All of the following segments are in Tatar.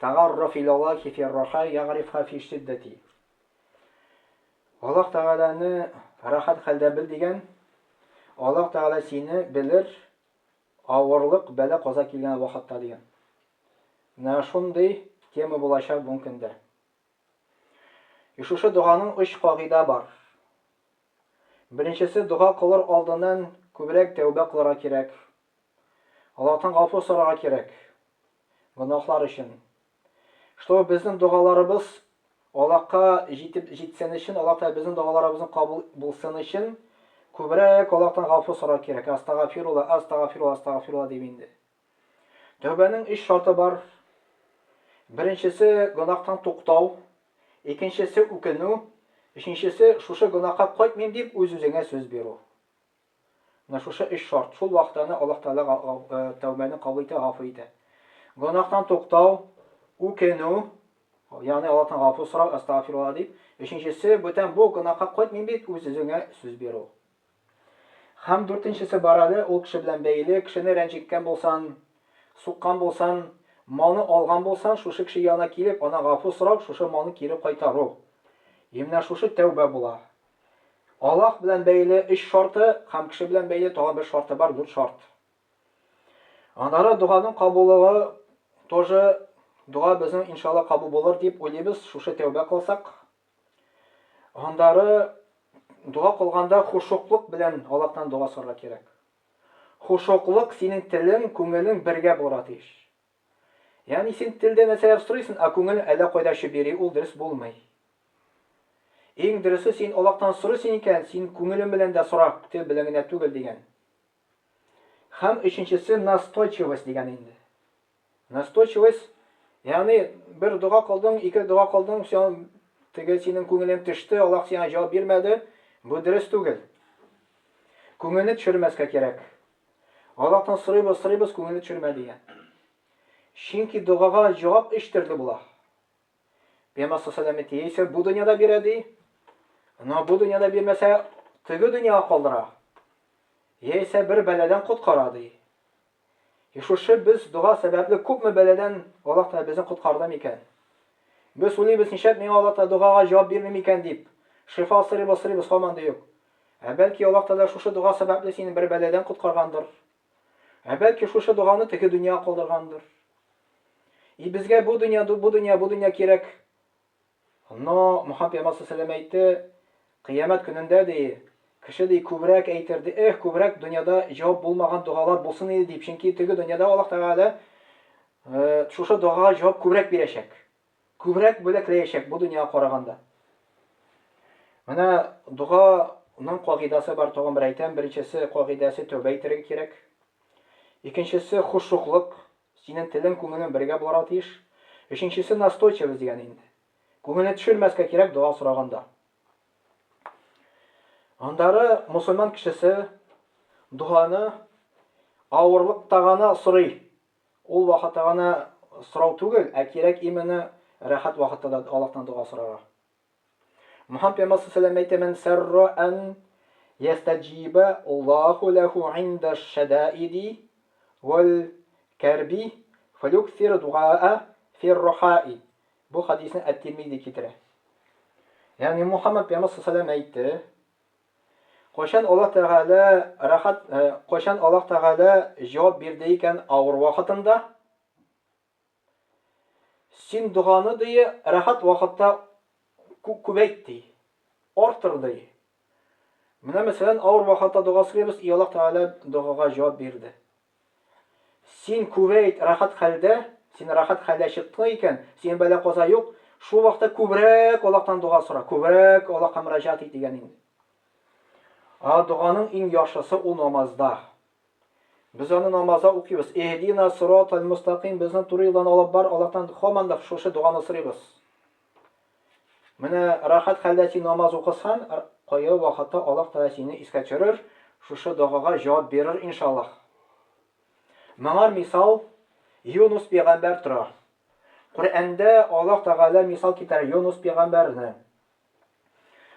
Тәгарраф илаллахи фи рраха ягърифха фи шиддәти. Аллаһ Тәгаләне рәхәт хәлдә бел дигән. Аллаһ Тәгалә сине белер авырлык, бәла-каза килгән вакытта дигән. Менә шундый тема булачак бүгенге көндә. И шушы доганың өч кагыйдә бар. Беренчесе, дога кылыр алдыннан күбрәк тәүбә кылырга кирәк. Аллаһтан гафу сорарга кирәк. Гөнаһлар өчен. Чтобы безнең догаларыбыз Аллаһка җитеп җитсен өчен, Аллаһ Тәгалә безнең догаларыбызны кабул булсын өчен, күбрәк Аллаһтан гафу сорарга кирәк. Астагафирулла, астагафирулла, астагафирулла дип инде. Тәүбәнең өч шарты бар. Беренчесе гөнаһтан туктау, икенчесе үкенү, өченчесе шушы гөнаһка кайтмыйм дип үз-үзеңә сүз бирү. Менә шушы өч шарт. Шул вакытта гына Аллаһ Тәгалә э, тәүбәне кабул итә, гафу итә. Гөнаһтан туктау, үкенү, ягъни Аллаһтан гафу сорау, астагфирулла дип. Өченчесе, бүтән бу гөнаһка кайтмыйм дип үз-үзеңә сүз бирү. Һәм дүртенчесе бар әле, ул кеше белән бәйле, кешене рәнҗеткән булсан, суккан булсан, малны алган булсан, шушы кеше янына килеп, аннан гафу сорау, шушы малны кире кайтару. И менә шушы тәүбә була. Аллаһ белән бәйле өч шарты һәм кеше белән бәйле тагын бер шарты бар, дүрт шарт. Аннары доганың кабуллыгы тоже дога безнең иншалла кабул булыр дип уйлыйбыз, шушы тәүбә кылсак. Андары дога кылганда хушуклык белән Аллаһтан дога сорарга кирәк. Хушуклык синең телең, күңелең бергә булырга тиеш. Ягъни син телдә нәрсәләр сорыйсың, ә күңелең әллә кайда очып йөри, ул дөрес булмый. Иң дөресе син Аллаһтан сорыйсың икән, син күңелең белән дә сора, тел белән генә түгел дигән. Һәм өченчесе настойчивость дигән инде. Настойчивость, ягъни бер дога кылдың, ике дога кылдың, все, теге синең күңелең төште, Аллаһ сиңа җавап бирмәде, бу дөрес түгел. Күңелне төшермәскә кирәк. Аллаһтан сорыйбыз, сорыйбыз, күңелне төшермә дигән. Чөнки догага җавап өч төрле була. Пәйгамбәр саллаллаху алейһи яисә бу дөньяда бирә ди, но бу дөньяда бирмәсә, теге дөньяга калдыра. Яисә бер бәладән коткара ди. И шушы без дога сәбәпле күпме бәладән Аллаһ Тәгалә безне коткарды микән? Без уйлыйбыз, нишләп миңа Аллаһ Тәгалә догага җавап бирми микән дип. Шифа сорыйбыз, сорыйбыз, һаман да юк. Ә бәлки Аллаһ Тәгалә шушы дога сәбәпле сине бер бәладән коткаргандыр. Ә бәлки шушы доганы теге дөньяга калдыргандыр. И безгә бу дөнья, бу дөнья, бу дөнья кирәк. Но Мухаммад пәйгамбәр саллаллаху әйтте, кыямәт көнендә ди, кеше ди күбрәк әйтер ди, эх, күбрәк дөньяда җавап булмаган догалар булсын иде дип, чөнки теге дөньяда Аллаһ Тәгалә э, шушы догага җавап күбрәк бирәчәк. Күбрәк бүләкләячәк бу дөньяга караганда. Менә доганың кагыйдасы бар, тагын бер әйтәм, беренчесе кагыйдәсе тәүбә итәргә кирәк. Икенчесе хушуклык, Синең телең, күңелең бергә булырга тиеш. Өченчесе настойчивость дигән инде. Күңелне төшермәскә кирәк дога сораганда. Андары мусульман кешесе доганы авырлыкта гына сорый. Ул вакытта гына сорау түгел, ә кирәк именно рәхәт вакытта да Аллаһтан дога сорарга. Мухаммад пәйгамбәр саллаллаху әйтә, "Мин сарра ан ястаҗиба Аллаһу лаху инда шадаиди вал карби фалюксир дуаа фи рахаи." Бу хадисне Ат-Тирмизи китерә. Ягъни Мухаммад пәйгамбәр саллаллаху әйтте, Кайчан Аллаһ Тәгалә рәхәт, э, кайчан Аллаһ Тәгалә җавап бирде икән авыр вакытында, Син доганы, ди, рәхәт вакытта күбәйт, ди. Артыр, ди. Менә, мәсәлән, авыр вакытта дога сорыйбыз, и Аллаһ Тәгалә догага җавап бирде. Син күбәйт рәхәт хәлдә, син рәхәт хәлдә чыктың икән, синең бәла-каза юк, шул вакытта күбрәк Аллаһтан дога сора, күбрәк Аллаһка мөрәҗәгать ит дигән инде. Ә доганың иң яхшысы ул намазда. Без аны намазда укыйбыз. Иһдина сиратал мустаким, безне туры юлдан алып бар, Аллаһтан һаман да шушы доганы сорыйбыз. Менә рәхәт хәлдә син намаз укысан, кайгы вакытта Аллаһ Тәгалә сине искә төшерер, шушы догага җавап бирер, иншаллаһ. Моңар мисал Юнус пәйгамбәр тора. Коръәндә Аллаһ Тәгалә мисал китерә Юнус пәйгамбәрне.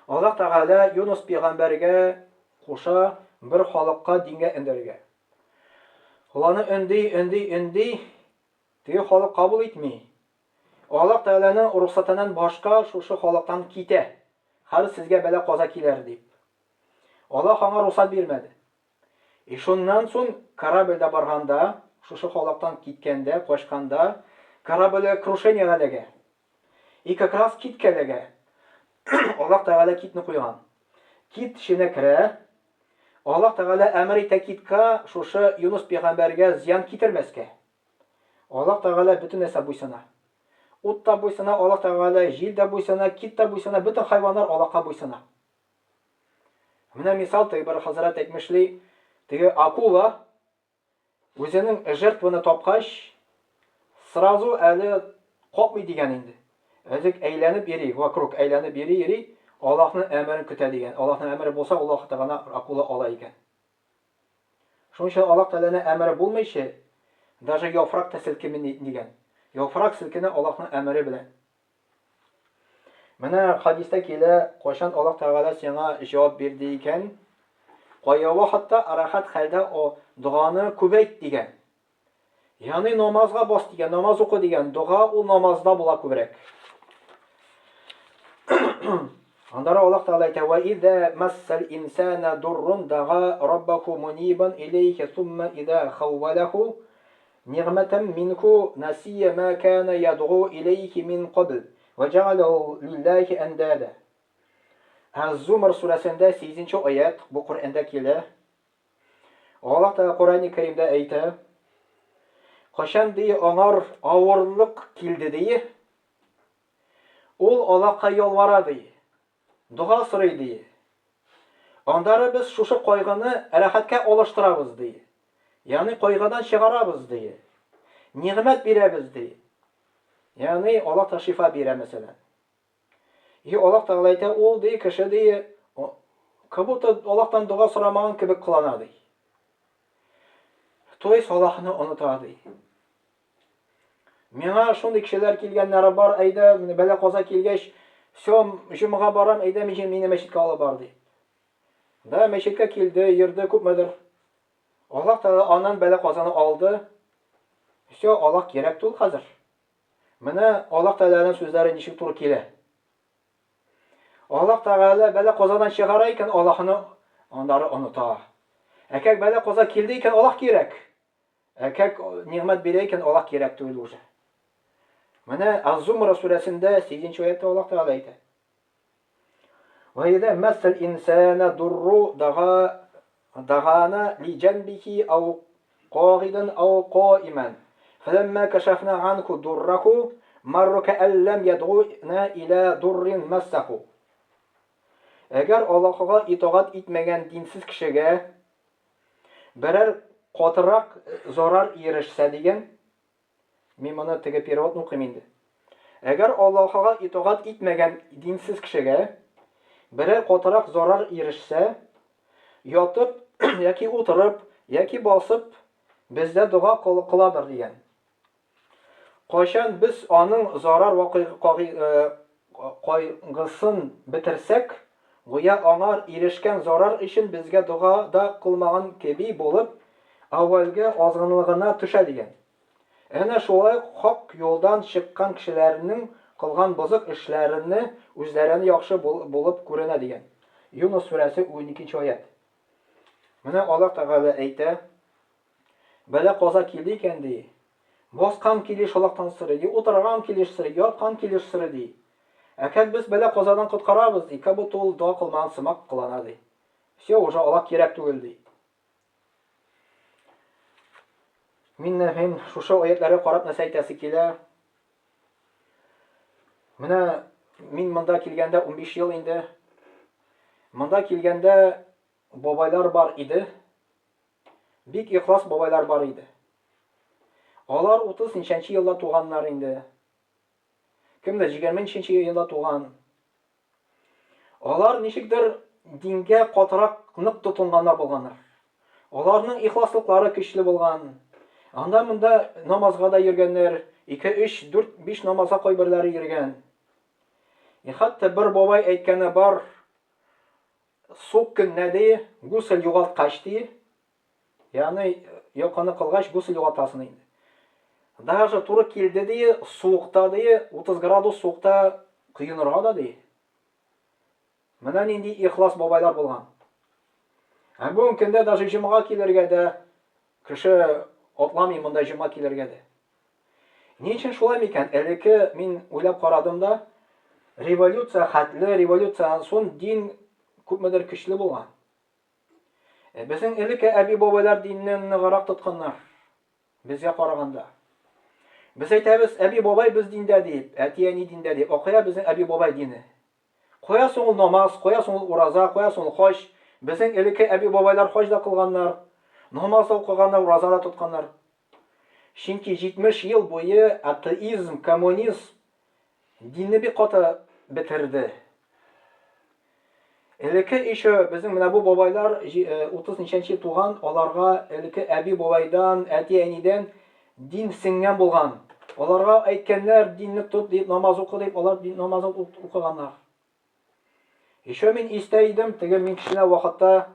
Аллаһ Тәгалә Юнус пәйгамбәргә куша бер халыкка дингә өндәргә. Ул аны өнди, өнди, өнди, теге халык кабул итми. Аллаһ Тәгаләнең рөхсәтеннән башка шушы халыктан китә. Хәзер сезгә бәла-каза килер, дип. Аллаһ аңа рөхсәт бирмәде. И шуннан соң корабльдә барганда, шушы халыктан киткәндә, качканда, корабль крушениегә эләгә. И как раз китка эләгә. Аллаһ Тәгалә китне куйган. Кит эченә керә. Аллаһ Тәгалә әмер итә китка шушы Юнус пәйгамбәргә зыян китермәскә. Аллаһ Тәгалә бөтен нәрсә буйсына. Ут та буйсына, Аллаһ Тәгалә, җил дә буйсына, кит тә буйсына, бөтен хайваннар Аллаһка буйсына. Менә мисал, теге бер хәзрәт әйтмешли, теге акула үзенең жертваны тапкач, сразу әле капмый дигән инде. Әзек әйләнеп йөри, вокруг әйләнеп йөри, йөри, Аллаһның әмерен көтә дигән. Аллаһның әмере булса, ул вакытта гына акула ала икән. Шуның өчен Аллаһ Тәгаләнең әмере булмыйча, даже яфрак та селкеми дигән. Яфрак селкенә Аллаһның әмере белән. Менә хадистә килә, кайчан Аллаһ Тәгалә сиңа җавап бирде икән, кая вакытта рәхәт хәлдә о доганы күбәйт дигән. Ягъни намазга бас дигән, намаз укы дигән, дога ул намазда була күбрәк. Аннары Аллаһ Тәгалә әйтә: "Ва иза массал инсана дуррун дага раббаху мунибан илейхи сумма иза хаввалаху Нигъмәтән минһу насия ма кана ядгу иләйһи мин кабл вә җәгалә лилләһи әндәдә. Әз-Зумар сүрәсендә сигезенче аять, бу Коръәндә килә. Аллаһ Тәгалә Коръәни Кәримдә әйтә, Кайчан ди аңар авырлык килде ди, ул Аллаһка ялвара ди. Дога сорый, ди. Аннары без шушы кайгыны рәхәткә алыштырабыз, ди. Ягъни кайгыдан чыгарабыз, ди. Нигъмәт бирәбез, ди. Ягъни Аллаһ та шифа бирә, мәсәлән. И Аллаһ Тәгалә әйтә, ул, ди, кеше, ди, как будто Аллаһтан дога сорамаган кебек кылана, ди. То есть Аллаһны оныта, ди. Миңа шундый кешеләр килгәннәре бар, әйдә, бәла-каза килгәч, все, җомга барам, әйдә, мине мәчеткә алып бар, ди. Да, мәчеткә килде, йөрде күпмедер. Аллаһ Тәгалә аннан бәла-казаны алды. Все, Аллаһ кирәк түгел хәзер. Менә Аллаһ Тәгаләнең сүзләре ничек туры килә. Аллаһ Тәгалә бәла-казадан чыгара икән, Аллаһны аннары оныта. Әкәк бәла-каза килде икән, Аллаһ кирәк. Ә как нигъмәт бирә икән, Аллаһ кирәк түгел уже. Менә Аз-Зумра сүрәсендә 8 аятта Аллаһ Тәгалә әйтә. Ва иза массал инсана дурру дага дагана ли җанбихи ау кагидан ау каиман. Фәләмма кашафна анху дурраху марра кәәлләм ядгуна иля дуррин массаху. Әгәр Аллаһыга итагать итмәгән динсез кешегә Берәр катырак зарар ирешсә дигән, мин моны теге переводны укыйм инде. Әгәр Аллаһыга итагать итмәгән динсез кешегә берәр катырак зарар ирешсә, ятып яки утырып, яки басып, бездә дога кыладыр дигән. Кайчан без аның зарар кайгысын бетерсәк, гүя аңар ирешкән зарар өчен безгә дога да кылмаган кеби булып, әүвәлге азгынлыгына төшә, дигән. Әнә шулай хак юлдан чыккан кешеләрнең кылган бозык эшләрене үзләренә яхшы булып күренә, дигән. Юныс сүрәсе, уникенче аять. Менә Аллаһ Тәгалә әйтә, Бәла-каза килде икән, ди. Баскан килеш Аллаһтан сорый, ди, утырган килеш сорый, яткан килеш сорый, ди. Ә как без бәла-казадан коткарабыз, ди, как будто ул дога кылмаган сымак кылана, ди. Все, уже Аллаһ кирәк түгел, ди. Мин, мин шушы аятларга карап нәрсә әйтәсе килә? Менә мин монда килгәндә 15 ел инде. Монда килгәндә бабайлар бар иде. Бик ихлас бабайлар бар иде. Алар 30 ничәнче елда туганнар инде. Кемдер 20 ничәнче елда туган. Алар ничектер дингә катырак нык тотынганнар булганнар. Аларның ихласлыклары көчле булган. Анда монда намазга да йөргәннәр. 2, 3, 4, 5 намазга кайберләре йөргән. И хәтта бер бабай әйткәне бар, Сук көнне, ди, гусел югалткач, ди, ягъни йокыны кылгач, гусел югалтасың инде. Даже туры килде ди, суыкта ди, 30 градус суыкта коенырга да ди. Менә нинди ихлас бабайлар булган. Ә бүгенге көндә даже җомга килергә дә кеше атламый монда җомга килергә дә. Ни өчен шулай микән? Элекке мин уйлап карадым да, революция хәтле, революциядән соң дин күпмедер көчле булган. Э, безнең элекке әби-бабайлар динне ныграк тотканнар. Безгә караганда. Без әйтәбез, әби-бабай без диндә дип, әти-әни диндә дип. Акая безнең әби-бабай дине. Кая соң ул намаз, кая соң ул ураза, кая соң ул хаҗ? Безнең элекке әби-бабайлар хаҗ да кылганнар, намаз да укыганнар, ураза да тотканнар. Чөнки 70 ел буе атеизм, коммунизм динне бик каты бетерде. Элекке еще безнең менә бу бабайлар 30 ничәнче туган, аларга элекке әби-бабайдан, әти-әнидән дин сеңгән булган. Аларга әйткәннәр, динне тот дип, намаз укы дип, алар дин намазын укыганнар. Еще мин истә идем, теге мин кечкенә вакытта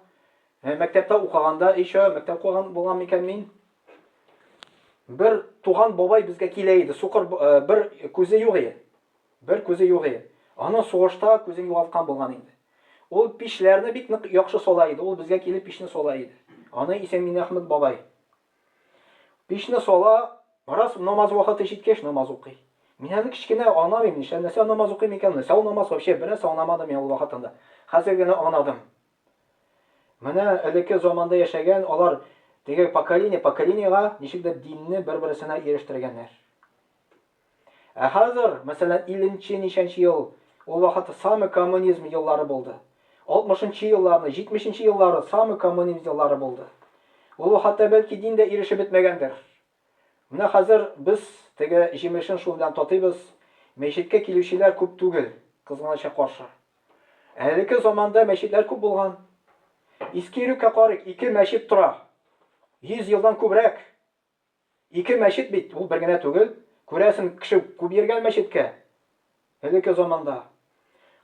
э, мәктәптә укыганда, еще мәктәп укыган булган микән мин? Бер туган бабай безгә килә иде, сукыр э, бер күзе юк иде. Бер күзе юк иде. Аны сугышта күзен югалткан булган инде. Ул пишләрне бик нык яхшы сала иде. Ул безгә килеп пишне сала иде. Аны исән Минәхмәт бабай. Пишне сала, раз намаз вакыты җиткәч намаз укый. Мин әле кечкенә аңламыйм, нишләп нәрсә намаз укыйм икән, нәрсә ул намаз вообще бер нәрсә аңламадым мин ул вакытында. Хәзер генә аңладым. Менә элекке заманда яшәгән алар теге поколение поколениега ничек динне бер-берсенә ирештергәннәр. Ә хәзер, мәсәлән, 50 нче ничәнче ел, ул вакыт самый коммунизм еллары булды. 60 нчы елларны, 70 нче еллары самый коммунизм еллары булды. Ул вакытта бәлки дин дә ирешеп бетмәгәндер. Менә хәзер без теге җимешен шул белән татыйбыз. Мәчеткә килүчеләр күп түгел, кызганычка каршы. Ә элекке заманда мәчетләр күп булган. Иске Иреккә карыйк, ике мәчет тора. 100 елдан күбрәк. Ике мәчет бит, ул бер генә түгел. Күрәсең, кеше күп йөргән мәчеткә. Элекке заманда.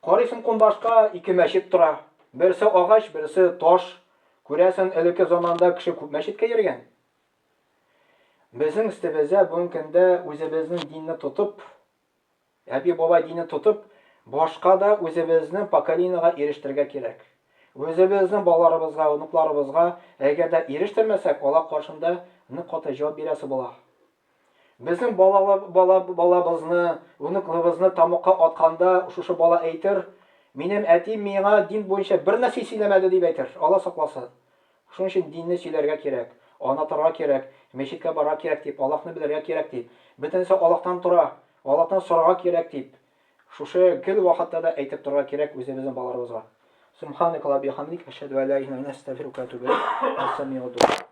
Карыйсың Кунбашка, ике мәчет тора. Берсе агач, берсе таш. Күрәсең, элекке заманда кеше күп мәчеткә йөргән. Безнең өстебездә бүгенге көндә үзебезнең динне тотып, Әби-бабай динен тотып, башка да үзебезнең поколениегә ирештерергә кирәк. Үзебезнең балаларыбызга, оныкларыбызга әгәр дә ирештермәсәк, алар каршында нык каты җавап бирәсе була. Безнең бала, бала, балабызны, оныкларыбызны тамакка атканда шушы бала әйтер, минем әти миңа дин буенча бер нәрсә сөйләмәде дип әйтер, Алла сакласын. Шуның өчен динне сөйләргә кирәк, аңлатырга кирәк, мәчеткә барырга кирәк дип, Аллаһны белергә кирәк дип, бөтенесе Аллаһтан тора, Аллаһтан сорарга кирәк дип, шушы гел вакытта да әйтеп торырга кирәк үзебезнең балаларыбызга. Субханакаллаһ бихамдик, әшһәдү ән ла илаһа илля әнтә, әстәгъфирука ва атубу иләйк. Әс-самигъу дуа.